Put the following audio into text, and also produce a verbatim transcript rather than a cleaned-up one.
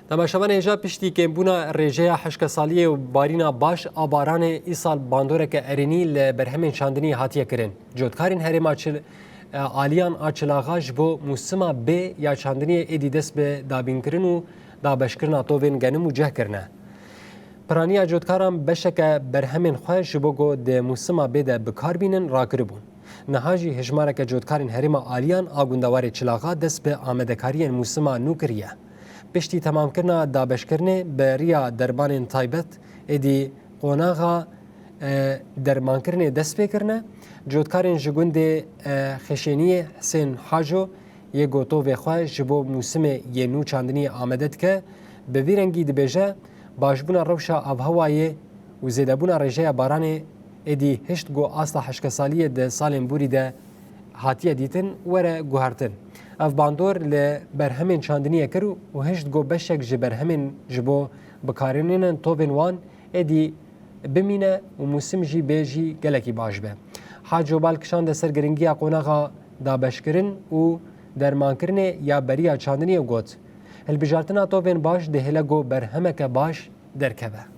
Temaşevanên hêja, piştî kêmbûna rêjeya hişkesaliyê û barîna baş a baranê, îsal bandoreke erênî li berhemên çandiniyê hatiye kirin. Cotkarên herêma Çil-, e, Aliyan a Çilaxa ji bo mûsima B ya çandiniyê êdî dest bi dabînkirin û dabeşkirina tovên genim û cih kirine. Piraniya cotkaran beşeke berhemên xwe ji bo ku di mûsima B de bi kar bînin rakiribûn. Niha jî hejmareke cotkarên herêma Aliyan a gundewarê Çilaxa dest bi amadekariyên mûsima nû kiriye. Piştî temamkirina dabeşkirinê bi riya dermanên taybet, êdî qonaxa, e, dermankirinê dest pê kirine. Cotkarên ji gundê, e, Xişêniyê Hisên Haco yê ku tovê xwe ji bo mûsimê yê nû çandiniyê amade dike, bi vî rengî dibêje, başbûna rewşa avhewayê û zêdebûna rêjeya baranê êdî hişt ku asta hişkesaliyê di salên borî de hatiye dîtin were guhertin. Ev bandor li berhemên çandiniyê kir û hişt ku beşek ji berhemên ji bo bikarînên tovên wan êdî bimîne û mûsim jî bê jî gelekî baş be. Haco bal kişande ser giringiya qonaxa dabeşkirin û dermankirinê ya beriya çandiniyê û got, Hilbijartina tovên baş dihêle ku berhemeke baş derkeve.